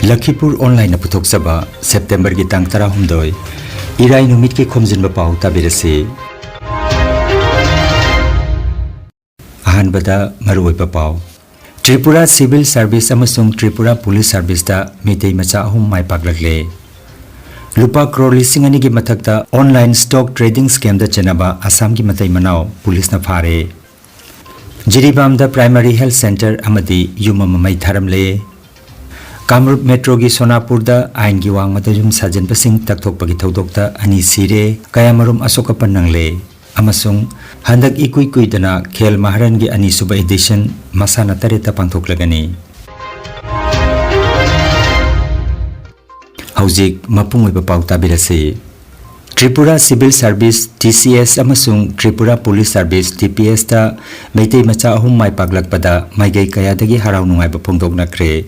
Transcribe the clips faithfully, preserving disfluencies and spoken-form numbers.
ꯂꯈꯤꯄꯨꯔ ꯑꯣꯟꯂꯥꯏꯟꯅ ꯄꯨꯊꯣꯛꯆꯕ ꯁꯦꯞꯇꯦꯝꯕꯔꯒꯤ ꯇꯥꯡ ꯇꯔꯥꯍꯨꯝꯗꯣꯏ, ꯏꯔꯥꯏ ꯅꯨꯃꯤꯠꯀꯤ ꯈꯣꯝꯖꯤꯟꯕ ꯄꯥꯎ ꯇꯥꯕꯤꯔꯁꯤ꯫ ꯑꯍꯥꯟꯕꯗ ꯃꯔꯨꯑꯣꯏꯕ ꯄꯥꯎ꯫ ꯇ꯭ꯔꯤꯄꯨꯔꯥ ꯁꯤꯚꯤꯜ ꯁꯥꯔꯚꯤꯁ ꯑꯃꯁꯨꯡ ꯇ꯭ꯔꯤꯄꯨꯔꯥ ꯄꯨꯂꯤꯁ ꯁꯥꯔꯚꯤꯁꯇ ꯃꯤꯇꯩ ꯃꯆꯥ ꯑꯍꯨꯝ ꯃꯥꯏ ꯄꯥꯛꯂꯛꯂꯦ꯫ ꯂꯨꯄꯥ ꯀ꯭ꯔꯣꯔ ꯂꯤꯁꯤꯡ ꯑꯅꯤꯒꯤ ꯃꯊꯛꯇ ꯑꯣꯟꯂꯥꯏꯟ ꯁ꯭ꯇꯣꯛ ꯇ꯭ꯔꯦꯗꯤꯡ ꯁ꯭ꯀꯦꯝꯗ ꯆꯦꯟꯅꯕ ꯑꯁꯥꯝꯒꯤ ꯃꯇꯩ ꯃꯅꯥꯎ ꯄꯨꯂꯤꯁꯅ ꯐꯥꯔꯦ꯫ ꯖꯤꯔꯤꯕꯥꯝꯗ ꯄ꯭ꯔꯥꯏꯃꯥꯔꯤ ꯍꯦꯜꯊ ꯁꯦꯟꯇꯔ ꯑꯃꯗꯤ ꯌꯨꯝ ꯑꯃ ꯃꯩ ꯊꯥꯔꯝꯂꯦ꯫ ꯀꯥꯃꯔꯨꯞ ꯃꯦꯇ꯭ꯔꯣꯒꯤ ꯁꯣꯅꯥꯄꯨꯔꯗ ꯑꯥꯏꯟꯒꯤ ꯋꯥꯡꯃꯗ ꯌꯨꯝ ꯁꯥꯖꯤꯟꯕꯁꯤꯡ ꯇꯛꯊꯣꯛꯄꯒꯤ ꯊꯧꯗꯣꯛꯇ ꯑꯅꯤ ꯁꯤꯔꯦ, ꯀꯌꯥꯃꯔꯨꯝ ꯑꯁꯣꯛ ꯑꯄꯟ ꯅꯪꯂꯦ꯫ ꯑꯃꯁꯨꯡ ꯍꯟꯗꯛ ꯏꯀꯨꯏ ꯀꯨꯏꯗꯅ ꯈꯦꯜ ꯃꯍꯥꯔꯟꯒꯤ ꯑꯅꯤꯁꯨꯕ ꯏꯗꯤꯁꯟ ꯃꯁꯥꯟꯅ ꯇꯔꯦꯠꯇ ꯄꯥꯡꯊꯣꯛꯂꯒꯅꯤ꯫ ꯍꯧꯖꯤꯛ ꯃꯄꯨꯡ ꯑꯣꯏꯕ ꯄꯥꯎ ꯇꯥꯕꯤꯔꯁꯤ꯫ Tripura civil service, T C S, ꯑꯃꯁꯨꯡ Tripura police service, T P ꯑꯦꯁꯇ ꯃꯩꯇꯩ ꯃꯆꯥ ꯑꯍꯨꯝ ꯃꯥꯏ ꯄꯥꯛꯂꯛꯄꯗ ꯃꯥꯏꯀꯩ ꯀꯌꯥꯗꯒꯤ ꯍꯔꯥꯎ ꯅꯨꯡꯉꯥꯏꯕ ꯐꯣꯡꯗꯣꯛꯅꯈ꯭ꯔꯦ꯫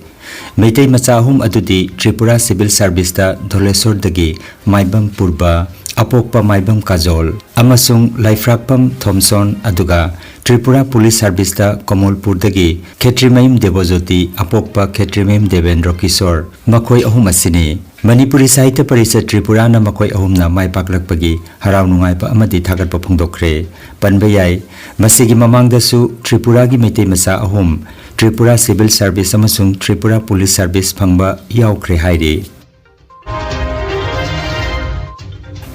ꯃꯩꯇꯩ ꯃꯆꯥ ꯑꯍꯨꯝ ꯑꯗꯨꯗꯤ ꯇ꯭ꯔꯤꯄꯨꯔꯥ ꯁꯤꯚꯤꯜ ꯁꯥꯔꯚꯤꯁꯇ ꯙꯣꯂꯦꯁꯣꯔꯗꯒꯤ ꯃꯥꯏꯕꯝ ꯄꯨꯔꯕ, ꯑꯄꯣꯛꯄ ꯃꯥꯏꯕꯝ ꯀꯥꯖꯣꯜ ꯑꯃꯁꯨꯡ ꯂꯥꯏꯐ꯭ꯔꯥꯛꯄꯝ ꯊꯣꯝꯁꯣꯟ, ꯑꯗꯨꯒ ꯇ꯭ꯔꯤꯄꯨꯔꯥ ꯄꯨꯂꯤꯁ ꯁꯥꯔꯚꯤꯁꯇ ꯀꯃꯣꯜꯄꯨꯔꯗꯒꯤ ꯈꯦꯇ꯭ꯔꯤꯃꯌꯨꯝ ꯗꯦꯕꯣꯖꯣꯇꯤ, ꯑꯄꯣꯛꯄ ꯈꯦꯇ꯭ꯔꯤꯃꯌꯨꯝ ꯗꯦꯕꯦꯟꯗ꯭ꯔꯣ ꯀꯤꯁꯣꯔ, ꯃꯈꯣꯏ ꯑꯍꯨꯝ ꯑꯁꯤꯅꯤ꯫ ꯃꯅꯤꯄꯨꯔꯤ ꯁꯥꯍꯤꯇ꯭ꯌ ꯄꯔꯤꯁꯠ ꯇ꯭ꯔꯤꯄꯨꯔꯥꯅ ꯃꯈꯣꯏ ꯑꯍꯨꯝꯅ ꯃꯥꯏ ꯄꯥꯛꯂꯛꯄꯒꯤ ꯍꯔꯥꯎ ꯅꯨꯡꯉꯥꯏꯕ ꯑꯃꯗꯤ ꯊꯥꯒꯠꯄ ꯐꯣꯡꯗꯣꯛꯈ꯭ꯔꯦ꯫ ꯄꯟꯕ ꯌꯥꯏ, ꯃꯁꯤꯒꯤ ꯃꯃꯥꯡꯗꯁꯨ ꯇ꯭ꯔꯤꯄꯨꯔꯥꯒꯤ ꯃꯩꯇꯩ ꯃꯆꯥ ꯑꯍꯨꯝ ꯇ꯭ꯔꯤꯄꯨꯔꯥ ꯁꯤꯚꯤꯜ ꯁꯥꯔꯚꯤꯁ ꯑꯃꯁꯨꯡ ꯇ꯭ꯔꯤꯄꯨꯔꯥ ꯄꯨꯂꯤꯁ ꯁꯥꯔꯚꯤꯁ ꯐꯪꯕ ꯌꯥꯎꯈ꯭ꯔꯦ ꯍꯥꯏꯔꯤ꯫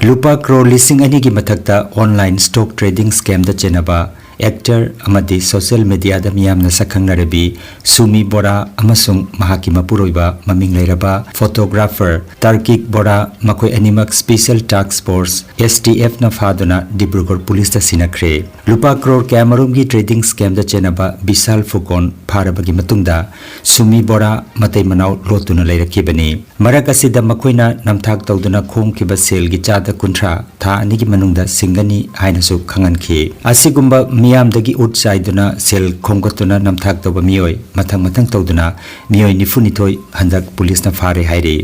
ꯂꯨꯄꯥ ꯀ꯭ꯔꯣꯔ ꯂꯤꯁꯤꯡ ꯑꯅꯤꯒꯤ ꯃꯊꯛꯇ ꯑꯣꯟꯂꯥꯏꯟ ꯁ꯭ꯇꯣꯛ ꯇ꯭ꯔꯦꯗꯤꯡ ꯁ꯭ꯀꯦꯝꯗ ꯆꯦꯟꯅꯕ ꯑꯦꯛꯇꯔ ꯑꯃꯗꯤ ꯁꯣꯁꯤꯌꯦꯜ ꯃꯤꯗꯤꯌꯥꯗ ꯃꯤꯌꯥꯝꯅ ꯁꯛꯈꯪꯅꯔꯕꯤ ꯁꯨꯃꯤ ꯕꯣꯔꯥ ꯑꯃꯁꯨꯡ ꯃꯍꯥꯛꯀꯤ ꯃꯄꯨꯔꯣꯏꯕ ꯃꯃꯤꯡ ꯂꯩꯔꯕ ꯐꯣꯇꯣꯒ꯭ꯔꯥꯐꯔ ꯇꯥꯔꯀꯤꯛ ꯕꯣꯔꯥ, ꯃꯈꯣꯏ ꯑꯅꯤꯃꯛ ꯁ꯭ꯄꯦꯁꯤꯌꯦꯜ ꯇꯥꯛꯁ ꯐꯣꯔꯁ, ꯑꯦꯁ ꯇꯤ ꯑꯦꯐꯅ ꯐꯥꯗꯨꯅ ꯗꯤꯕ꯭ꯔꯨꯒꯔ ꯄꯨꯂꯤꯁꯇ ꯁꯤꯟꯅꯈ꯭ꯔꯦ꯫ ꯂꯨꯄꯥ ꯀ꯭ꯔꯣꯔ ꯀꯌꯥꯃꯔꯨꯝꯒꯤ ꯇ꯭ꯔꯦꯗꯤꯡ ꯁ꯭ꯀꯦꯝꯗ ꯆꯦꯟꯅꯕ ꯕꯤꯁꯥꯜ ꯐꯨꯀꯣꯟ ꯐꯥꯔꯕꯒꯤ ꯃꯇꯨꯡꯗ ꯁꯨꯃꯤ ꯕꯣꯔꯥ ꯃꯇꯩ ꯃꯅꯥꯎ ꯂꯣꯠꯇꯨꯅ ꯂꯩꯔꯛꯈꯤꯕꯅꯤ꯫ ꯃꯔꯛ ꯑꯁꯤꯗ ꯃꯈꯣꯏꯅ ꯅꯝꯊꯥꯛ ꯇꯧꯗꯨꯅ ꯈꯣꯝꯈꯤꯕ ꯁꯦꯜꯒꯤ ꯆꯥꯗ ꯀꯨꯟꯊ꯭ꯔꯥ ꯊꯥ ꯑꯅꯤꯒꯤ ꯃꯅꯨꯡꯗ ꯁꯤꯡꯒꯅꯤ ꯍꯥꯏꯅꯁꯨ ꯈꯪꯍꯟꯈꯤ꯫ ꯑꯁꯤꯒꯨꯝꯕ ꯃꯤꯌꯥꯝꯗꯒꯤ ꯎꯠ ꯆꯥꯏꯗꯨꯅ ꯁꯦꯜ ꯈꯣꯝꯒꯠꯇꯨꯅ ꯅꯝꯊꯥꯛ ꯇꯧꯕ ꯃꯤꯑꯣꯏ ꯃꯊꯪ ꯃꯊꯪ ꯇꯧꯗꯨꯅ ꯃꯤꯑꯣꯏ ꯅꯤꯐꯨꯅꯤꯊꯣꯏ ꯍꯟꯗꯛ ꯄꯨꯂꯤꯁꯅ ꯐꯥꯔꯦ ꯍꯥꯏꯔꯤ꯫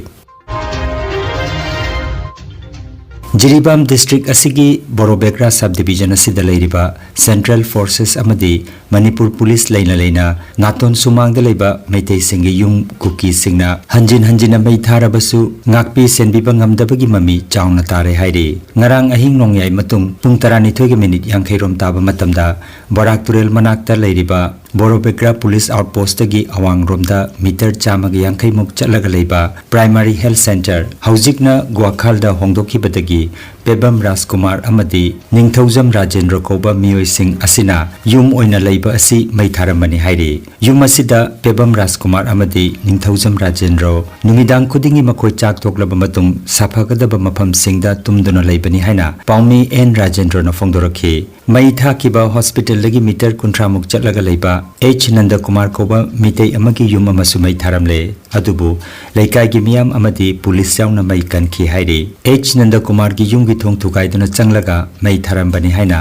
ꯖꯤꯔꯤꯕꯥꯝ district ꯑꯁꯤꯒꯤ ꯕꯣꯔꯣꯕꯦꯒ꯭ꯔꯥ sub division ꯑꯁꯤꯗ ꯂꯩꯔꯤꯕ Central Forces ꯑꯃꯗꯤ ꯃꯅꯤꯄꯨꯔ Police ꯂꯩꯅ ꯂꯩꯅ ꯅꯥꯇꯣꯟ ꯁꯨꯃꯥꯡꯗ ꯂꯩꯕ ꯃꯩꯇꯩꯁꯤꯡꯒꯤ ꯌꯨꯝ ꯀꯨꯀꯤꯁꯤꯡꯅ ꯍꯟꯖꯤꯟ ꯍꯟꯖꯤꯟꯅ ꯃꯩ ꯊꯥꯔꯕꯁꯨ ꯉꯥꯛꯄꯤ ꯁꯦꯟꯕꯤꯕ ꯉꯝꯗꯕꯒꯤ ꯃꯃꯤ ꯆꯥꯎꯅ ꯇꯥꯔꯦ ꯍꯥꯏꯔꯤ꯫ ꯉꯔꯥꯡ ꯑꯍꯤꯡ ꯅꯣꯡꯌꯥꯏ ꯃꯇꯨꯡ ꯄꯨꯡ ꯇꯔꯥꯅꯤꯊꯣꯏꯒ minute ꯌꯥꯡꯈꯩ ꯔꯣꯝ ꯇꯥꯕ ꯃꯇꯝꯗ ꯕꯣꯔꯥꯛ ꯇꯨꯔꯦꯜ ꯃꯅꯥꯛꯇ ꯂꯩꯔꯤꯕ ꯕꯣꯔꯣꯕꯦꯒ꯭ꯔꯥ Police Outpost ꯇꯒꯤ ꯑꯋꯥꯡꯔꯣꯝꯗ meter ꯆꯥꯝꯃꯒ ꯌꯥꯡꯈꯩ ꯃꯨꯛ ꯆꯠꯂꯒ ꯂꯩꯕ Primary Health Centre, ꯍꯧꯖꯤꯛꯅ ꯒ꯭ꯋꯥꯈꯜꯗ ꯍꯣꯡꯗꯣꯛꯈꯤꯕꯗꯒꯤ ꯄꯦꯕꯝ ꯔꯥꯖꯀꯨꯃꯥꯔ ꯑꯃꯗꯤ ꯅꯤꯡꯊꯧꯖꯝ ꯔꯥꯖꯦꯟꯗ꯭ꯔ ꯀꯧꯕ ꯃꯤꯑꯣꯏꯁꯤꯡ ꯑꯁꯤꯅ ꯌꯨꯝ ꯑꯣꯏꯅ ꯂꯩꯕ ꯑꯁꯤ ꯃꯩ ꯊꯥꯔꯝꯕꯅꯤ ꯍꯥꯏꯔꯤ꯫ ꯌꯨꯝ ꯑꯁꯤꯗ ꯄꯦꯕꯝ ꯔꯥꯖꯀꯨꯃꯥꯔ ꯑꯃꯗꯤ ꯅꯤꯡꯊꯧꯖꯝ ꯔꯥꯖꯦꯟꯗ꯭ꯔ ꯅꯨꯃꯤꯗꯥꯡ ꯈꯨꯗꯤꯡꯒꯤ ꯃꯈꯣꯏ ꯆꯥꯛ ꯇꯣꯛꯂꯕ ꯃꯇꯨꯡ ꯁꯥꯐꯒꯗꯕ ꯃꯐꯝꯁꯤꯡꯗ ꯇꯨꯝꯗꯨꯅ ꯂꯩꯕꯅꯤ ꯍꯥꯏꯅ ꯄꯥꯎꯃꯤ ꯑꯦꯟ ꯔꯥꯖꯦꯟꯗ꯭ꯔꯅ ꯐꯣꯡꯗꯣꯔꯛꯈꯤ꯫ ꯃꯩ ꯊꯥꯈꯤꯕ hospital ꯗꯒꯤ meter ꯀꯨꯟꯊ꯭ꯔꯥ ꯃꯨꯛ ꯆꯠꯂꯒ ꯂꯩꯕ ꯑꯦꯆ ꯅꯟꯗꯀꯨꯃꯥꯔ ꯀꯧꯕ ꯃꯤꯇꯩ ꯑꯃꯒꯤ ꯌꯨꯝ ꯑꯃꯁꯨ ꯃꯩ ꯊꯥꯔꯝꯂꯦ꯫ ꯑꯗꯨꯕꯨ ꯂꯩꯀꯥꯏꯒꯤ ꯃꯤꯌꯥꯝ ꯑꯃꯗꯤ police ꯌꯥꯎꯅ ꯃꯩ ꯀꯟꯈꯤ ꯍꯥꯏꯔꯤ꯫ ꯑꯦꯆ ꯅꯟꯗꯀꯨꯃꯥꯔꯒꯤ ꯌꯨꯝꯒꯤ ꯊꯣꯡ ꯊꯨꯒꯥꯏꯗꯨꯅ ꯆꯪꯂꯒ ꯃꯩ ꯊꯥꯔꯝꯕꯅꯤ ꯍꯥꯏꯅ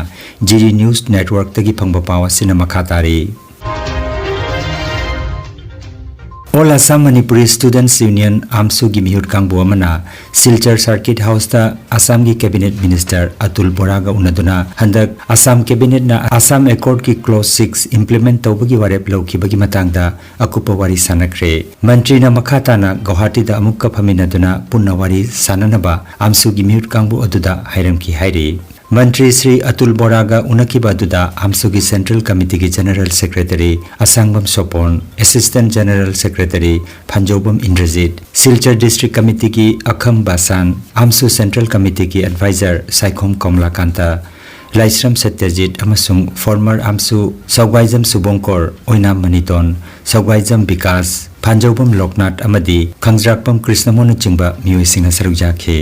ꯖꯤꯔꯤ News Network ꯇꯒꯤ ꯐꯪꯕ ꯄꯥꯎ ꯑꯁꯤꯅ ꯃꯈꯥ ꯇꯥꯔꯤ꯫ All Assam Manipuri Students Union, AMSU ꯒꯤ ꯃꯤꯍꯨꯠ ꯀꯥꯡꯕꯨ ꯑꯃꯅ ꯁꯤꯜꯆꯔ Circuit House ꯇ ꯑꯁꯥꯝꯒꯤ Cabinet Minister ꯑꯇꯨꯜ ꯕꯣꯔꯥꯒ ꯎꯅꯗꯨꯅ ꯍꯟꯗꯛ ꯑꯁꯥꯝ Cabinet ꯅ ꯑꯁꯥꯝ Accord ꯀꯤ Clause six implement ꯇꯧꯕꯒꯤ ꯋꯥꯔꯦꯞ ꯂꯧꯈꯤꯕꯒꯤ ꯃꯇꯥꯡꯗ ꯑꯀꯨꯞꯄ ꯋꯥꯔꯤ ꯁꯥꯟꯅꯈ꯭ꯔꯦ꯫ ꯃꯟꯇ꯭ꯔꯤꯅ ꯃꯈꯥ ꯇꯥꯅ ꯒꯧꯍꯥꯇꯤꯗ ꯑꯃꯨꯛꯀ ꯐꯝꯃꯤꯟꯅꯗꯨꯅ ꯄꯨꯟꯅ ꯋꯥꯔꯤ ꯁꯥꯟꯅꯅꯕ AMSU ꯒꯤ ꯃꯤꯍꯨꯠ ꯀꯥꯡꯕꯨ ꯑꯗꯨꯗ ꯍꯥꯏꯔꯝꯈꯤ ꯍꯥꯏꯔꯤ꯫ ꯃꯟꯇ꯭ꯔꯤ ꯁ꯭ꯔꯤ ꯑꯇꯨꯜ ꯕꯣꯔꯥꯒ ꯎꯅꯈꯤꯕ ꯑꯗꯨꯗ AMSU ꯒꯤ Central Committee ꯒꯤ General Secretary ꯑꯁꯥꯡꯕꯝ ꯁꯣꯄꯣꯟ, Assistant General Secretary ꯐꯟꯖꯧꯕꯝ Indrajit, Silchar District Committee ꯒꯤ ꯑꯈꯝ ꯕꯥꯁꯥꯟ, AMSU Central Committee ꯒꯤ Advisor ꯁꯥꯏꯈꯣꯝ ꯀꯃꯂꯥꯀꯥꯟꯇ, ꯂꯥꯏꯁ꯭ꯔꯝ ꯁꯇ꯭ꯌꯖꯤꯠ ꯑꯃꯁꯨꯡ former AMSU ꯁꯧꯒꯥꯏꯖꯝ ꯁꯨꯕꯣꯡꯀꯣꯔ, ꯑꯣꯏꯅꯥꯝ ꯃꯅꯤꯇꯣꯟ, ꯁꯧꯒꯥꯏꯖꯝ ꯕꯤꯀꯥꯁ, ꯐꯥꯟꯖꯧꯕꯝ ꯂꯣꯛꯅꯥꯊ ꯑꯃꯗꯤ ꯈꯪꯖ꯭ꯔꯥꯛꯄꯝ ꯀ꯭ꯔꯤꯁꯅꯃꯣꯍꯟꯅꯆꯤꯡꯕ ꯃꯤꯑꯣꯏꯁꯤꯡꯅ ꯁꯔꯨꯛ ꯌꯥꯈꯤ꯫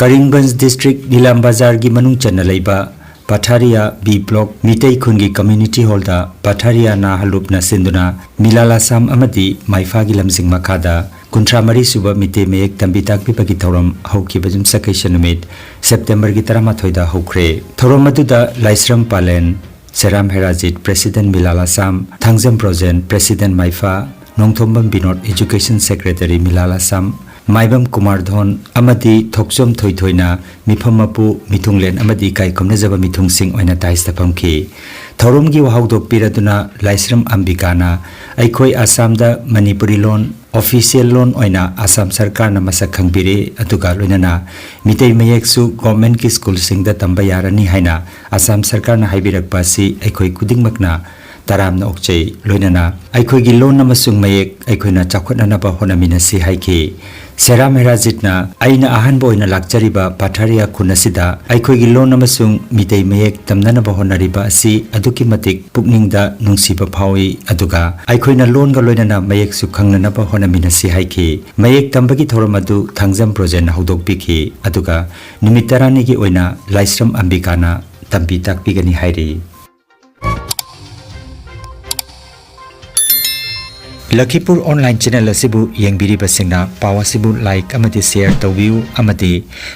ꯀꯔꯤꯝꯒꯟꯖ District ꯅꯤꯂꯥꯝ ꯕꯖꯥꯔꯒꯤ ꯃꯅꯨꯡ ꯆꯟꯅ ꯂꯩꯕ ꯄꯊꯥꯔꯤꯌꯥ B Block ꯃꯤꯇꯩ ꯈꯨꯟꯒꯤ Community Hall ꯗ ꯄꯊꯥꯔꯤꯌꯥ ꯅꯥꯍꯂꯨꯞꯅ ꯁꯤꯟꯗꯨꯅ ꯃꯤꯂꯥꯂꯥꯁꯥꯝ ꯑꯃꯗꯤ ꯃꯥꯏꯐꯥꯒꯤ ꯂꯝꯖꯤꯡ ꯃꯈꯥꯗ ꯀꯨꯟꯊ꯭ꯔꯥ ꯃꯔꯤ ꯁꯨꯕ ꯃꯤꯇꯩ ꯃꯌꯦꯛ ꯇꯝꯕꯤ ꯇꯥꯛꯄꯤꯕꯒꯤ ꯊꯧꯔꯝ ꯍꯧꯈꯤꯕ ꯌꯨꯝꯁꯀꯩꯁ ꯅꯨꯃꯤꯠ September ꯒꯤ ꯇꯔꯥꯃꯥꯊꯣꯏꯗ ꯍꯧꯈ꯭ꯔꯦ꯫ ꯊꯧꯔꯝ ꯑꯗꯨꯗ ꯂꯥꯏꯁ꯭ꯔꯝ ꯄꯥꯂꯦꯟ, ꯁꯦꯔꯥꯝ ꯍꯦꯔꯥꯖꯤꯠ, President ꯃꯤꯂꯥꯂꯥꯁꯥꯝ, Thangjam Brojen, President ꯃꯥꯏꯐꯥ, Nongthombam Vinod, Education Secretary ꯃꯤꯂꯥꯂꯥꯁꯥꯝ, ꯃꯥꯏꯕꯝ ꯀꯨꯃꯥꯔ ꯙꯣꯟ ꯑꯃꯗꯤ ꯊꯣꯛꯆꯣꯝ ꯊꯣꯏꯊꯣꯏꯅ ꯃꯤꯐꯝ ꯃꯄꯨ, ꯃꯤꯊꯨꯡꯂꯦꯟ ꯑꯃꯗꯤ ꯏꯀꯥꯏ ꯈꯨꯝꯅꯖꯕ ꯃꯤꯊꯨꯡꯁꯤꯡ ꯑꯣꯏꯅ ꯇꯥꯏꯁꯇ ꯐꯝꯈꯤ꯫ ꯊꯧꯔꯝꯒꯤ ꯋꯥꯍꯧꯗꯣꯛ ꯄꯤꯔꯗꯨꯅ ꯂꯥꯏꯁ꯭ꯔꯝ ꯑꯝꯕꯤꯀꯥꯅ ꯑꯩꯈꯣꯏ ꯑꯁꯥꯝꯗ ꯃꯅꯤꯄꯨꯔꯤ ꯂꯣꯟ ꯑꯣꯐꯤꯁꯤꯌꯦꯜ ꯂꯣꯟ ꯑꯣꯏꯅ ꯑꯁꯥꯝ ꯁꯔꯀꯥꯔꯅ ꯃꯁꯛ ꯈꯪꯕꯤꯔꯦ, ꯑꯗꯨꯒ ꯂꯣꯏꯅꯅ ꯃꯤꯇꯩ ꯃꯌꯦꯛꯁꯨ ꯒꯣꯔꯃꯦꯟꯠꯀꯤ ꯁ꯭ꯀꯨꯜꯁꯤꯡꯗ ꯇꯝꯕ ꯌꯥꯔꯅꯤ ꯍꯥꯏꯅ ꯑꯁꯥꯝ ꯁꯔꯀꯥꯔꯅ ꯍꯥꯏꯕꯤꯔꯛꯄ ꯑꯁꯤ ꯑꯩꯈꯣꯏ ꯈꯨꯗꯤꯡꯃꯛꯅ ꯇꯔꯥꯝꯅ ꯑꯣꯛꯆꯩ꯫ ꯂꯣꯏꯅꯅ ꯑꯩꯈꯣꯏꯒꯤ ꯂꯣꯟ ꯑꯃꯁꯨꯡ ꯃꯌꯦꯛ ꯑꯩꯈꯣꯏꯅ ꯆꯥꯎꯈꯠꯅꯅꯕ ꯍꯣꯠꯅꯃꯤꯟꯅꯁꯤ ꯍꯥꯏꯈꯤ꯫ ꯁꯦꯔꯥꯝ ꯍꯦꯔꯥꯖꯤꯠꯅ, "ꯑꯩꯅ ꯑꯍꯥꯟꯕ ꯑꯣꯏꯅ ꯂꯥꯛꯆꯔꯤꯕ ꯄꯥꯊꯥꯔꯤꯌꯥ ꯈꯨꯟ ꯑꯁꯤꯗ ꯑꯩꯈꯣꯏꯒꯤ ꯂꯣꯟ ꯑꯃꯁꯨꯡ ꯃꯤꯇꯩ ꯃꯌꯦꯛ ꯇꯝꯅꯅꯕ ꯍꯣꯠꯅꯔꯤꯕ ꯑꯁꯤ ꯑꯗꯨꯛꯀꯤ ꯃꯇꯤꯛ ꯄꯨꯛꯅꯤꯡꯗ ꯅꯨꯡꯁꯤꯕ ꯐꯥꯎꯏ, ꯑꯗꯨꯒ ꯑꯩꯈꯣꯏꯅ ꯂꯣꯟꯒ ꯂꯣꯏꯅꯅ ꯃꯌꯦꯛꯁꯨ ꯈꯪꯅꯅꯕ ꯍꯣꯠꯅꯃꯤꯟꯅꯁꯤ" ꯍꯥꯏꯈꯤ꯫ ꯃꯌꯦꯛ ꯇꯝꯕꯒꯤ ꯊꯧꯔꯝ ꯑꯗꯨ ꯊꯥꯡꯖꯝ ꯕ꯭ꯔꯣꯖꯦꯟꯅ ꯍꯧꯗꯣꯛꯄꯤꯈꯤ, ꯑꯗꯨꯒ ꯅꯨꯃꯤꯠ ꯇꯔꯥꯅꯤꯒꯤ ꯑꯣꯏꯅ ꯂꯥꯏꯁ꯭ꯔꯝ ꯑꯝꯕꯤꯀꯥꯅ ꯇꯝꯕꯤ ꯇꯥꯛꯄꯤꯒꯅꯤ ꯍꯥꯏꯔꯤ꯫ ꯂꯈꯤꯄꯨꯔ ꯑꯣꯟꯂꯥꯏꯟ ꯆꯦꯅꯦꯜ ꯑꯁꯤꯕꯨ ꯌꯦꯡꯕꯤꯔꯤꯕꯁꯤꯡꯅ ꯄꯥꯎ ꯑꯁꯤꯕꯨ ꯂꯥꯏꯛ ꯑꯃꯗꯤ ꯁꯦꯌꯔ ꯇꯧꯕꯤꯌꯨ, ꯑꯃꯗꯤ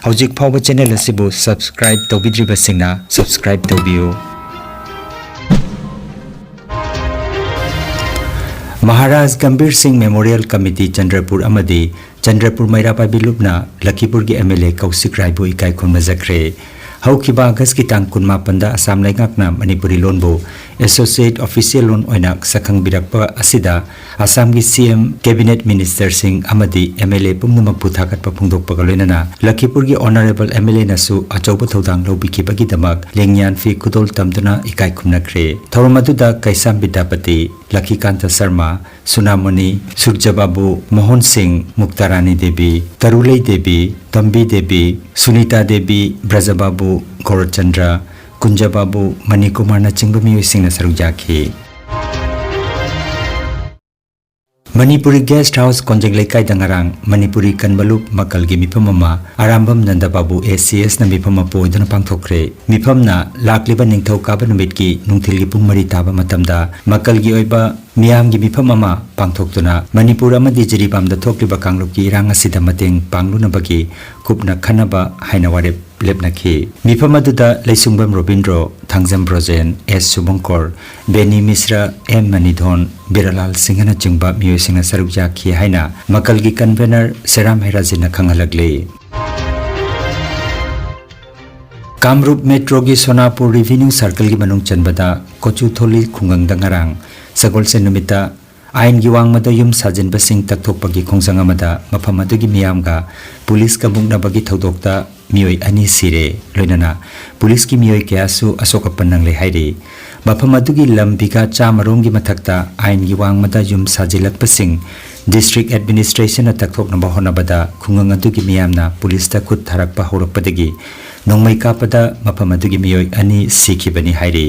ꯍꯧꯖꯤꯛ ꯐꯥꯎꯕ ꯆꯦꯅꯦꯜ ꯑꯁꯤꯕꯨ ꯁꯕꯁꯀ꯭ꯔꯥꯏꯕ ꯇꯧꯕꯤꯗ꯭ꯔꯤꯕꯁꯤꯡꯅ ꯁꯕꯁꯀ꯭ꯔꯥꯏꯕ ꯇꯧꯕꯤꯌꯨ꯫ ꯃꯍꯥꯔꯥꯖ ꯒꯝꯚꯤꯔ ꯁꯤꯡ ꯃꯦꯃꯣꯔꯤꯌꯦꯜ ꯀꯃꯤꯇꯤ ꯆꯟꯗ꯭ꯔꯄꯨꯔ ꯑꯃꯗꯤ ꯆꯟꯗ꯭ꯔꯄꯨꯔ ꯃꯩꯔꯥ ꯄꯥꯏꯕꯤ ꯂꯨꯞꯅ ꯂꯈꯤꯄꯨꯔꯒꯤ ꯑꯦꯝ ꯑꯦꯜ ꯑꯦ ꯀꯧꯁꯤꯛ ꯔꯥꯏꯕꯨ ꯏꯀꯥꯏ ꯈꯨꯝꯅꯖꯈ꯭ꯔꯦ꯫ ꯍꯧꯈꯤꯕ ꯑꯥꯒꯁꯀꯤ ꯇꯥꯡ ꯀꯨꯟꯃꯥꯄꯟꯗ ꯑꯁꯥꯝ ꯂꯩꯉꯥꯛꯅ ꯃꯅꯤꯄꯨꯔꯤ ꯂꯣꯟꯕꯨ ꯑꯦꯁꯣꯁꯤꯌꯦꯠ ꯑꯣꯐꯤꯁꯤꯌꯦꯜ ꯂꯣꯟ ꯑꯣꯏꯅ ꯁꯛꯈꯪꯕꯤꯔꯛꯄ ꯑꯁꯤꯗ ꯑꯁꯥꯝꯒꯤ ꯁꯤ ꯑꯦꯝ, ꯀꯦꯕꯤꯅꯦꯠ ꯃꯤꯅꯤꯁꯇꯔꯁꯤꯡ ꯑꯃꯗꯤ ꯑꯦꯝ ꯑꯦꯜ ꯑꯦ ꯄꯨꯝꯅꯃꯛꯄꯨ ꯊꯥꯒꯠꯄ ꯐꯣꯡꯗꯣꯛꯄꯒ ꯂꯣꯏꯅꯅ ꯂꯈꯤꯄꯨꯔꯒꯤ ꯑꯣꯅꯔꯦꯕꯜ ꯑꯦꯝ ꯑꯦꯜ ꯑꯦꯅꯁꯨ ꯑꯆꯧꯕ ꯊꯧꯗꯥꯡ ꯂꯧꯕꯤꯈꯤꯕꯒꯤꯗꯃꯛ ꯂꯦꯡꯌꯥꯟ ꯐꯤ ꯈꯨꯗꯣꯜ ꯇꯝꯗꯨꯅ ꯏꯀꯥꯏ ꯈꯨꯝꯅꯈ꯭ꯔꯦ꯫ ꯊꯧꯔꯝ ꯑꯗꯨꯗ ꯀꯩꯁꯥꯝ ꯕꯤꯗ꯭ꯌꯥꯄꯇꯤ, ꯂꯈꯤꯀꯥꯟꯇ ꯁꯔꯃ, ꯁꯨꯅꯥꯃꯣꯅꯤ, ꯁꯨꯔꯖꯕꯥꯕꯨ, ꯃꯣꯍꯟ ꯁꯤꯡ, ꯃꯨꯛꯇꯥꯔꯥꯅꯤ ꯗꯦꯕꯤ, ꯇꯔꯨꯂꯩ ꯗꯦꯕꯤ, ꯇꯝꯕꯤ ꯗꯦꯕꯤ, ꯁꯨꯅꯤꯇꯥ ꯗꯦꯕꯤ, ꯕ꯭ꯔꯖꯕꯥꯕꯨ, ꯒꯣꯔꯆꯟꯗ꯭ꯔ, ꯀꯨꯟꯖꯕꯥꯕꯨ, ꯃꯅꯤꯀꯨꯃꯥꯔꯅꯆꯤꯡꯕ ꯃꯤꯑꯣꯏꯁꯤꯡꯅ ꯁꯔꯨꯛ ꯌꯥꯈꯤ꯫ ꯃꯅꯤꯄꯨꯔꯤ ꯒꯦꯁꯠ ꯍꯥꯎꯁ ꯀꯣꯟꯖꯦꯡ ꯂꯩꯀꯥꯏꯗ ꯉꯔꯥꯡ ꯃꯅꯤꯄꯨꯔꯤ ꯀꯟꯕ ꯂꯨꯞ ꯃꯀꯜꯒꯤ ꯃꯤꯐꯝ ꯑꯃ ꯑꯔꯥꯝꯕꯝ ꯅꯟꯗꯕꯥꯕꯨ ꯑꯦ ꯁꯤ ꯑꯦꯁꯅ ꯃꯤꯐꯝ ꯃꯄꯨ ꯑꯣꯏꯗꯨꯅ ꯄꯥꯡꯊꯣꯛꯈ꯭ꯔꯦ꯫ ꯃꯤꯐꯝꯅ ꯂꯥꯛꯂꯤꯕ ꯅꯤꯡꯊꯧꯀꯥꯕ ꯅꯨꯃꯤꯠꯀꯤ ꯅꯨꯡꯊꯤꯜꯒꯤ ꯄꯨꯡ ꯃꯔꯤ ꯇꯥꯕ ꯃꯇꯝꯗ ꯃꯀꯜꯒꯤ ꯑꯣꯏꯕ ꯃꯤꯌꯥꯝꯒꯤ ꯃꯤꯐꯝ ꯑꯃ ꯄꯥꯡꯊꯣꯛꯇꯨꯅ ꯃꯅꯤꯄꯨꯔ ꯑꯃꯗꯤ ꯖꯤꯔꯤꯕꯥꯝꯗ ꯊꯣꯛꯂꯤꯕ ꯀꯥꯡꯂꯨꯞꯀꯤ ꯏꯔꯥꯡ ꯑꯁꯤꯗ ꯃꯇꯦꯡ ꯄꯥꯡꯂꯨꯅꯕꯒꯤ ꯀꯨꯞꯅ ꯈꯟꯅꯕ ꯍꯥꯏꯅ ꯋꯥꯔꯦꯞ ꯂꯦꯞꯅꯈꯤ꯫ ꯃꯤꯐꯝ ꯑꯗꯨꯗ ꯂꯩꯁꯨꯡꯕꯝ ꯔꯣꯕꯤꯟꯗ꯭ꯔꯣ, ꯊꯥꯡꯖꯝ ꯕ꯭ꯔꯣꯖꯦꯟ, ꯑꯦꯁ ꯁꯨꯕꯪꯀꯣꯔ, ꯕꯦꯅꯤ ꯃꯤꯁ꯭ꯔ, ꯑꯦꯝ ꯃꯅꯤꯙꯣꯟ, ꯕꯤꯔꯥꯂꯥꯜ ꯁꯤꯡꯍꯅꯆꯤꯡꯕ ꯃꯤꯑꯣꯏꯁꯤꯡꯅ ꯁꯔꯨꯛ ꯌꯥꯈꯤ ꯍꯥꯏꯅ ꯃꯀꯜꯒꯤ ꯀꯟꯚꯦꯅꯔ ꯁꯦꯔꯥꯝ ꯍꯩꯔꯥꯖꯤꯅ ꯈꯪꯍꯜꯂꯛꯂꯤ꯫ ꯀꯥꯃꯔꯨꯞ ꯃꯦꯇ꯭ꯔꯣꯒꯤ ꯁꯣꯅꯥꯄꯨꯔ ꯔꯤꯚꯤꯅ꯭ꯌꯨ ꯁꯥꯔꯀꯜꯒꯤ ꯃꯅꯨꯡ ꯆꯟꯕꯗ ꯀꯣꯆꯨꯊꯣꯂꯤ ꯈꯨꯡꯒꯪꯗ ꯉꯔꯥꯡ ꯁꯒꯣꯜꯁꯦꯟ ꯅꯨꯃꯤꯠꯇ ꯑꯥꯏꯟꯒꯤ ꯋꯥꯡꯃꯗ ꯌꯨꯝ ꯁꯥꯖꯤꯟꯕꯁꯤꯡ ꯇꯛꯊꯣꯛꯄꯒꯤ ꯈꯣꯡꯖꯪ ꯑꯃꯗ ꯃꯐꯝ ꯑꯗꯨꯒꯤ ꯃꯤꯌꯥꯝꯒ ꯄꯨꯂꯤꯁꯀ ꯃꯨꯛꯅꯕꯒꯤ ꯊꯧꯗꯣꯛꯇ ꯃꯤꯑꯣꯏ ꯑꯅꯤ ꯁꯤꯔꯦ, ꯂꯣꯏꯅꯅ ꯄꯨꯂꯤꯁꯀꯤ ꯃꯤꯑꯣꯏ ꯀꯌꯥꯁꯨ ꯑꯁꯣꯛ ꯑꯄꯟ ꯅꯪꯂꯦ ꯍꯥꯏꯔꯤ꯫ ꯃꯐꯝ ꯑꯗꯨꯒꯤ ꯂꯝ ꯕꯤꯒꯥ ꯆꯥꯃꯔꯣꯝꯒꯤ ꯃꯊꯛꯇ ꯑꯥꯏꯟꯒꯤ ꯋꯥꯡꯃꯗ ꯌꯨꯝ ꯁꯥꯖꯤꯜꯂꯛꯄꯁꯤꯡ ꯗꯤꯁꯇ꯭ꯔꯤꯛ ꯑꯦꯗꯃꯤꯅꯤꯁꯇ꯭ꯔꯦꯁꯟꯅ ꯇꯛꯊꯣꯛꯅꯕ ꯍꯣꯠꯅꯕꯗ ꯈꯨꯡꯒꯪ ꯑꯗꯨꯒꯤ ꯃꯤꯌꯥꯝꯅ ꯄꯨꯂꯤꯁꯇ ꯈꯨꯠ ꯊꯥꯔꯛꯄ ꯍꯧꯔꯛꯄꯗꯒꯤ ꯅꯣꯡꯃꯩ ꯀꯥꯞꯄꯗ ꯃꯐꯝ ꯑꯗꯨꯒꯤ ꯃꯤꯑꯣꯏ ꯑꯅꯤ ꯁꯤꯈꯤꯕꯅꯤ ꯍꯥꯏꯔꯤ꯫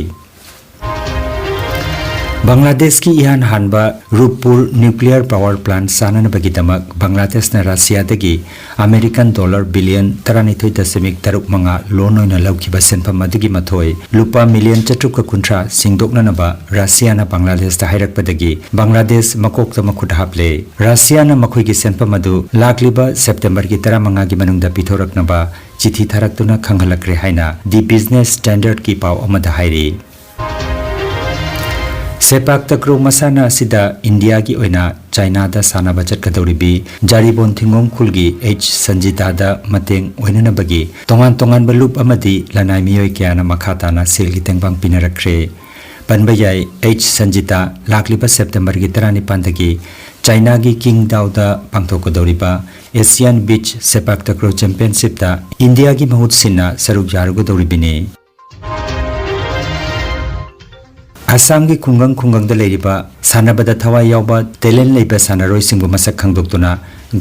ꯕꯪꯒ꯭ꯂꯥꯗꯦꯁꯀꯤ ꯏꯍꯥꯟ ꯍꯥꯟꯕ ꯔꯨꯞꯄꯨꯔ ꯅ꯭ꯌꯨꯀ꯭ꯂꯤꯌꯔ ꯄꯥꯋꯔ ꯄ꯭ꯂꯥꯟꯠ ꯁꯥꯅꯅꯕꯒꯤꯗꯃꯛ ꯕꯪꯒ꯭ꯂꯥꯗꯦꯁꯅ ꯔꯁꯤꯌꯥꯗꯒꯤ ꯑꯃꯦꯔꯤꯀꯟ ꯗꯣꯂꯔ ꯕꯤꯂꯤꯌꯟ ꯇꯔꯥꯅꯤꯊꯣꯏ ꯗꯁꯃꯤꯛ ꯇꯔꯨꯛ ꯃꯉꯥ ꯂꯣꯟ ꯑꯣꯏꯅ ꯂꯧꯈꯤꯕ ꯁꯦꯟꯐꯝ ꯑꯗꯨꯒꯤ ꯃꯊꯣꯏ ꯂꯨꯄꯥ ꯃꯤꯂꯤꯌꯟ ꯆꯥꯇ꯭ꯔꯨꯛꯀ ꯀꯨꯟꯊ꯭ꯔꯥ ꯁꯤꯡꯗꯣꯛꯅꯅꯕ ꯔꯁꯤꯌꯥꯅ ꯕꯪꯒ꯭ꯂꯥꯗꯦꯁꯇ ꯍꯥꯏꯔꯛꯄꯗꯒꯤ ꯕꯪꯒ꯭ꯂꯥꯗꯦꯁ ꯃꯀꯣꯛꯇ ꯃꯈꯨꯠ ꯍꯥꯞꯂꯦ꯫ ꯔꯁꯤꯌꯥꯅ ꯃꯈꯣꯏꯒꯤ ꯁꯦꯟꯐꯝ ꯑꯗꯨ ꯂꯥꯛꯂꯤꯕ ꯁꯦꯞꯇꯦꯝꯕꯔꯒꯤ ꯇꯔꯥꯃꯉꯥꯒꯤ ꯃꯅꯨꯡꯗ ꯄꯤꯊꯣꯔꯛꯅꯕ ꯆꯤꯊꯤ ꯊꯥꯔꯛꯇꯨꯅ ꯈꯪꯍꯜꯂꯛꯈ꯭ꯔꯦ ꯍꯥꯏꯅ ꯗꯤ ꯕꯤꯖꯤꯅꯦꯁ ꯁ꯭ꯇꯦꯟꯗꯔꯗꯀꯤ ꯄꯥꯎ ꯑꯃꯗ ꯍꯥꯏꯔꯤ꯫ ꯁꯦꯄꯥꯛ ꯇꯀ꯭ꯔꯣ ꯃꯁꯥꯟꯅ ꯑꯁꯤꯗ ꯏꯟꯗꯤꯌꯥꯒꯤ ꯑꯣꯏꯅ ꯆꯥꯏꯅꯥꯗ ꯁꯥꯟꯅꯕ ꯆꯠꯀꯗꯧꯔꯤꯕꯤ ꯖꯥꯔꯤꯕꯣꯟ ꯊꯤꯡꯒꯣꯡ ꯈꯨꯜꯒꯤ ꯑꯩꯆ ꯁꯟꯖꯤꯇꯥꯗ ꯃꯇꯦꯡ ꯑꯣꯏꯅꯅꯕꯒꯤ ꯇꯣꯉꯥꯟ ꯇꯣꯉꯥꯟꯕ ꯂꯨꯞ ꯑꯃꯗꯤ ꯂꯅꯥꯏ ꯃꯤꯑꯣꯏ ꯀꯌꯥꯅ ꯃꯈꯥ ꯇꯥꯅ ꯁꯦꯜꯒꯤ ꯇꯦꯡꯕꯥꯡ ꯄꯤꯅꯔꯛꯈ꯭ꯔꯦ꯫ ꯄꯟꯕ ꯌꯥꯏ, ꯑꯩꯆ ꯁꯟꯖꯤꯇꯥ ꯂꯥꯛꯂꯤꯕ ꯁꯦꯞꯇꯦꯝꯕꯔꯒꯤ ꯇꯔꯥꯅꯤꯄꯥꯟꯗꯒꯤ ꯆꯥꯏꯅꯥꯒꯤ ꯀꯤꯡꯗꯥꯎꯗ ꯄꯥꯡꯊꯣꯛꯀꯗꯧꯔꯤꯕ ꯑꯦꯁꯤꯌꯥꯟ ꯕꯤꯆ ꯁꯦꯄꯥꯛ ꯇꯀ꯭ꯔꯣ ꯆꯦꯝꯄꯤꯌꯟꯁꯤꯞꯇ ꯏꯟꯗꯤꯌꯥꯒꯤ ꯃꯍꯨꯠ ꯁꯤꯟꯅ ꯁꯔꯨꯛ ꯌꯥꯔꯨꯒꯗꯧꯔꯤꯕꯅꯤ꯫ ꯑꯁꯥꯝꯒꯤ ꯈꯨꯡꯒꯪ ꯈꯨꯡꯒꯪꯗ ꯂꯩꯔꯤꯕ ꯁꯥꯟꯅꯕꯗ ꯊꯋꯥꯏ ꯌꯥꯎꯕ ꯇꯦꯂꯦꯟ ꯂꯩꯕ ꯁꯥꯟꯅꯔꯣꯏꯁꯤꯡꯕꯨ ꯃꯁꯛ ꯈꯪꯗꯣꯛꯇꯨꯅ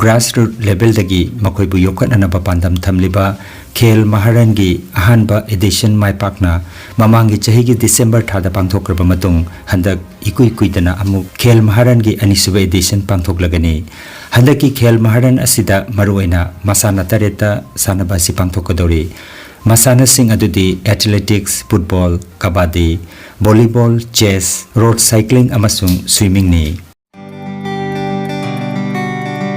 ꯒ꯭ꯔꯥꯁꯔꯨꯠ ꯂꯦꯚꯦꯜꯗꯒꯤ ꯃꯈꯣꯏꯕꯨ ꯌꯣꯛꯈꯠꯅꯅꯕ ꯄꯥꯟꯗꯝ ꯊꯝꯂꯤꯕ ꯈꯦꯜ ꯃꯍꯥꯔꯟꯒꯤ ꯑꯍꯥꯟꯕ ꯑꯦꯗꯤꯁꯟ ꯃꯥꯏ ꯄꯥꯛꯅ ꯃꯃꯥꯡꯒꯤ ꯆꯍꯤꯒꯤ ꯗꯤꯁꯦꯝꯕꯔ ꯊꯥꯗ ꯄꯥꯡꯊꯣꯛꯈ꯭ꯔꯕ ꯃꯇꯨꯡ ꯍꯟꯗꯛ ꯏꯀꯨꯏ ꯀꯨꯏꯗꯅ ꯑꯃꯨꯛ ꯈꯦꯜ ꯃꯍꯥꯔꯟꯒꯤ ꯑꯅꯤꯁꯨꯕ ꯑꯦꯗꯤꯁꯟ ꯄꯥꯡꯊꯣꯛꯂꯒꯅꯤ꯫ ꯍꯟꯗꯛꯀꯤ ꯈꯦꯜ ꯃꯍꯥꯔꯟ ꯑꯁꯤꯗ ꯃꯔꯨꯑꯣꯏꯅ ꯃꯁꯥꯟꯅ ꯇꯔꯦꯠꯇ ꯁꯥꯟꯅꯕ ꯑꯁꯤ ꯄꯥꯡꯊꯣꯛꯀꯗꯧꯔꯤ꯫ ꯃꯁꯥꯟꯅꯁꯤꯡ ꯑꯗꯨꯗꯤ athletics, football, kabaddi, volleyball, chess, road cycling ꯑꯃꯁꯨꯡ swimmingꯅꯤ꯫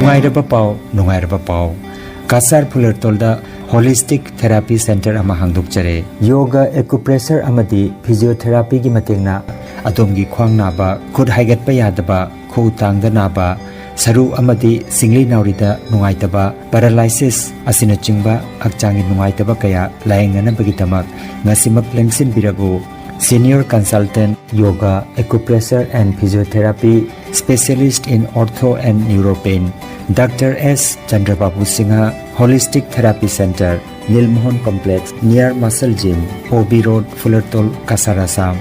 ꯅꯨꯡꯉꯥꯏꯔꯕ ꯄꯥꯎ, ꯅꯨꯡꯉꯥꯏꯔꯕ ꯄꯥꯎ꯫ ꯀꯁꯥꯔ ꯐꯨꯂꯔꯇꯣꯜꯗ holistic therapy center ꯑꯃ ꯍꯥꯡꯗꯣꯛꯆꯔꯦ꯫ Yoga, acupressure ꯑꯃꯗꯤ physiotherapyꯒꯤ ꯃꯇꯦꯡꯅ ꯑꯗꯣꯝꯒꯤ ꯈ꯭ꯋꯥꯡ ꯅꯥꯕ, ꯈꯨꯠ ꯍꯥꯏꯒꯠꯄ ꯌꯥꯗꯕ, ꯈꯨꯎ ꯇꯥꯡꯗ ꯅꯥꯕ, ꯁꯔꯨ ꯑꯃꯗꯤ ꯁꯤꯡꯂꯤ ꯅꯥꯎꯔꯤꯗ ꯅꯨꯡꯉꯥꯏꯇꯕ, paralysis ꯑꯁꯤꯅꯆꯤꯡꯕ ꯍꯛꯆꯥꯡꯒꯤ ꯅꯨꯡꯉꯥꯏꯇꯕ ꯀꯌꯥ ꯂꯥꯌꯦꯡꯅꯅꯕꯒꯤꯗꯃꯛ ꯉꯁꯤꯃꯛ ꯂꯦꯡꯁꯤꯟꯕꯤꯔꯕꯨ꯫ Senior Consultant, Yoga, Acupressure and Physiotherapy, Specialist in Ortho and Neuropain, Doctor S Chandrababu Singha, Holistic Therapy Center, Nilmohan Complex, near Muscle Gym, O B Road, Fulartol, Kasar, Assam.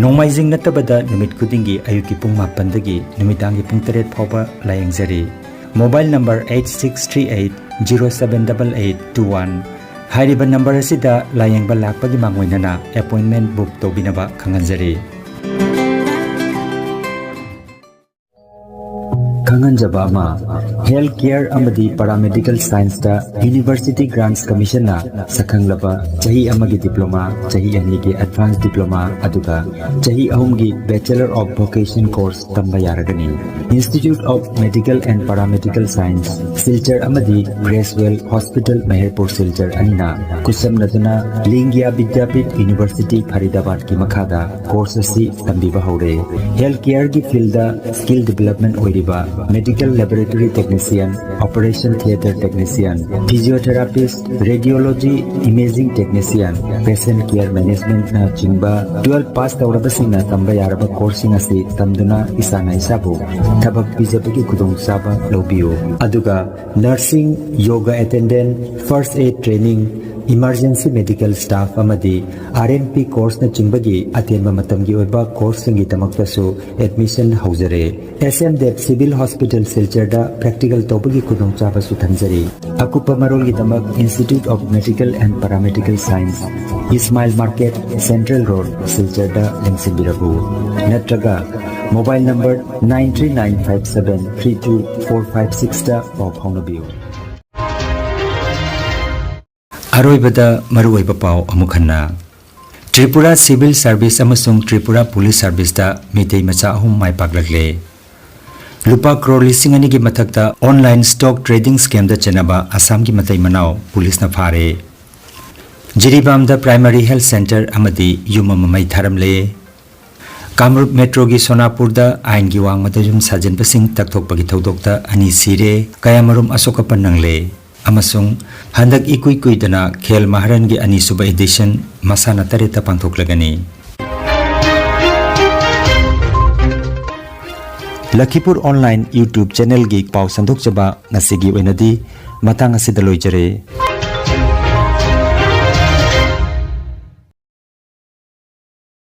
ꯅꯣꯡꯃꯥꯏꯖꯤꯡ ꯅꯠꯇꯕꯗ ꯅꯨꯃꯤꯠ ꯈꯨꯗꯤꯡꯒꯤ ꯑꯌꯨꯛꯀꯤ ꯄꯨꯡ ꯃꯥꯄꯟꯗꯒꯤ ꯅꯨꯃꯤꯗꯥꯡꯒꯤ ꯄꯨꯡ ꯇꯔꯦꯠ ꯐꯥꯎꯕ ꯂꯥꯌꯦꯡꯖꯔꯤ꯫ Mobile number eight six three eight zero seven double eight two one꯫ ꯍꯥꯏꯔꯤꯕ number ꯑꯁꯤꯗ ꯂꯥꯌꯦꯡꯕ ꯂꯥꯛꯄꯒꯤ ꯃꯥꯡꯑꯣꯏꯅꯅ appointment book ꯇꯧꯕꯤꯅꯕ ꯈꯪꯍꯟꯖꯔꯤ꯫ ꯈꯪꯍꯟꯖꯕ ꯑꯃ, health care ꯑꯃꯗꯤ paramedical scienceꯇ University Grants Commissionꯅ ꯁꯛꯈꯪꯂꯕ ꯆꯍꯤ ꯑꯃꯒꯤ diploma, ꯆꯍꯤ ꯑꯅꯤꯒꯤ advanced diploma, ꯑꯗꯨꯒ ꯆꯍꯤ ꯑꯍꯨꯝꯒꯤ Bachelor of Vocation course ꯇꯝꯕ ꯌꯥꯔꯒꯅꯤ꯫ Institute of Medical and Paramedical Science, Silchar ꯑꯃꯗꯤ Creswell Hospital, ꯃꯍꯦꯔꯄꯨꯔ, ꯁꯤꯜꯆꯔ ꯑꯅꯤꯅ ꯈꯨꯠꯁꯝꯅꯗꯨꯅ ꯂꯤꯡꯒꯤꯌꯥ ꯕꯤꯗ꯭ꯌꯥꯄꯤꯊ University, ꯐꯔꯤꯗꯥꯕꯥꯗꯀꯤ ꯃꯈꯥꯗ course ꯑꯁꯤ ꯇꯝꯕꯤꯕ ꯍꯧꯔꯦ꯫ Health careꯒꯤ fieldꯗ skill development ꯑꯣꯏꯔꯤꯕ medical laboratory technician, operation theatre technician, physiotherapist, radiology, imaging technician, patient care managementꯅ ꯆꯤꯡꯕ twelve pass ꯇꯧꯔꯕꯁꯤꯡꯅ ꯇꯝꯕ ꯌꯥꯔꯕ courseꯁꯤꯡ ꯑꯁꯤ ꯇꯝꯗꯨꯅ ꯏꯁꯥꯅ ꯏꯁꯥꯕꯨ ꯊꯕꯛ ꯄꯤꯖꯕꯒꯤ ꯈꯨꯗꯣꯡꯆꯥꯕ ꯂꯧꯕꯤꯌꯨ꯫ ꯑꯗꯨꯒ nursing, yoga attendant, first aid training, emergency medical staff ꯑꯃꯗꯤ R N P courseꯅꯆꯤꯡꯕꯒꯤ ꯑꯇꯦꯟꯕ ꯃꯇꯝꯒꯤ ꯑꯣꯏꯕ courseꯁꯤꯡꯒꯤꯗꯃꯛꯇꯁꯨ admission ꯍꯧꯖꯔꯦ꯫ S M Dev Civil Hospital ꯁꯤꯜꯆꯔꯗ practical ꯇꯧꯕꯒꯤ ꯈꯨꯗꯣꯡꯆꯥꯕꯁꯨ ꯊꯝꯖꯔꯤ꯫ ꯑꯀꯨꯞꯄ ꯃꯔꯣꯜꯒꯤꯗꯃꯛ Institute of Medical and Paramedical Science, Ismail Market, Central Road, ꯁꯤꯜꯆꯔꯗ ꯂꯦꯡꯁꯤꯟꯕꯤꯔꯛꯎ꯫ ꯅꯠꯇ꯭ꯔꯒ mobile number nine three nine five seven three two four five sixꯇ ꯄꯥꯎ ꯐꯥꯎꯅꯕꯤꯌꯨ꯫ ꯑꯔꯣꯏꯕꯗ ꯃꯔꯨꯑꯣꯏꯕ ꯄꯥꯎ ꯑꯃꯨꯛ ꯍꯟꯅ꯫ ꯇ꯭ꯔꯤꯄꯨꯔꯥ ꯁꯤꯚꯤꯜ ꯁꯥꯔꯚꯤꯁ ꯑꯃꯁꯨꯡ ꯇ꯭ꯔꯤꯄꯨꯔꯥ ꯄꯨꯂꯤꯁ ꯁꯥꯔꯚꯤꯁꯇ ꯃꯤꯇꯩ ꯃꯆꯥ ꯑꯍꯨꯝ ꯃꯥꯏ ꯄꯥꯛꯂꯛꯂꯦ꯫ ꯂꯨꯄꯥ ꯀ꯭ꯔꯣꯔ ꯂꯤꯁꯤꯡ ꯑꯅꯤꯒꯤ ꯃꯊꯛꯇ ꯑꯣꯟꯂꯥꯏꯟ ꯁ꯭ꯇꯣꯛ ꯇ꯭ꯔꯦꯗꯤꯡ ꯁ꯭ꯀꯦꯝꯗ ꯆꯦꯟꯅꯕ ꯑꯁꯥꯝꯒꯤ ꯃꯇꯩ ꯃꯅꯥꯎ ꯄꯨꯂꯤꯁꯅ ꯐꯥꯔꯦ꯫ ꯖꯤꯔꯤꯕꯥꯝꯗ ꯄ꯭ꯔꯥꯏꯃꯔꯤ ꯍꯦꯜꯊ ꯁꯦꯟꯇꯔ ꯑꯃꯗꯤ ꯌꯨꯝ ꯑꯃ ꯃꯩ ꯊꯥꯔꯝꯂꯦ꯫ ꯀꯥꯃꯔꯨꯞ ꯃꯦꯇ꯭ꯔꯣꯒꯤ ꯁꯣꯅꯥꯄꯨꯔꯗ ꯑꯥꯏꯟꯒꯤ ꯋꯥꯡꯃꯗ ꯌꯨꯝ ꯁꯥꯖꯤꯟꯕꯁꯤꯡ ꯇꯛꯊꯣꯛꯄꯒꯤ ꯊꯧꯗꯣꯛꯇ ꯑꯅꯤ ꯁꯤꯔꯦ, ꯀꯌꯥꯃꯔꯨꯝ ꯑꯁꯣꯛ ꯑꯄꯟ ꯅꯪꯂꯦ꯫ ꯑꯃꯁꯨꯡ ꯍꯟꯗꯛ ꯏꯀꯨꯏ ꯀꯨꯏꯗꯅ ꯈꯦꯜ ꯃꯍꯥꯔꯟꯒꯤ ꯑꯅꯤꯁꯨꯕ ꯏꯗꯤꯁꯟ ꯃꯁꯥꯟꯅ ꯇꯔꯦꯠꯇ ꯄꯥꯡꯊꯣꯛꯂꯒꯅꯤ꯫ ꯂꯈꯤꯄꯨꯔ ꯑꯣꯟꯂꯥꯏꯟ ꯌꯨꯇ꯭ꯌꯨꯕ ꯆꯦꯅꯦꯜꯒꯤ ꯄꯥꯎ ꯁꯟꯗꯣꯛꯆꯕ ꯉꯁꯤꯒꯤ ꯑꯣꯏꯅꯗꯤ ꯃꯇꯥꯡ ꯑꯁꯤꯗ ꯂꯣꯏꯖꯔꯦ꯫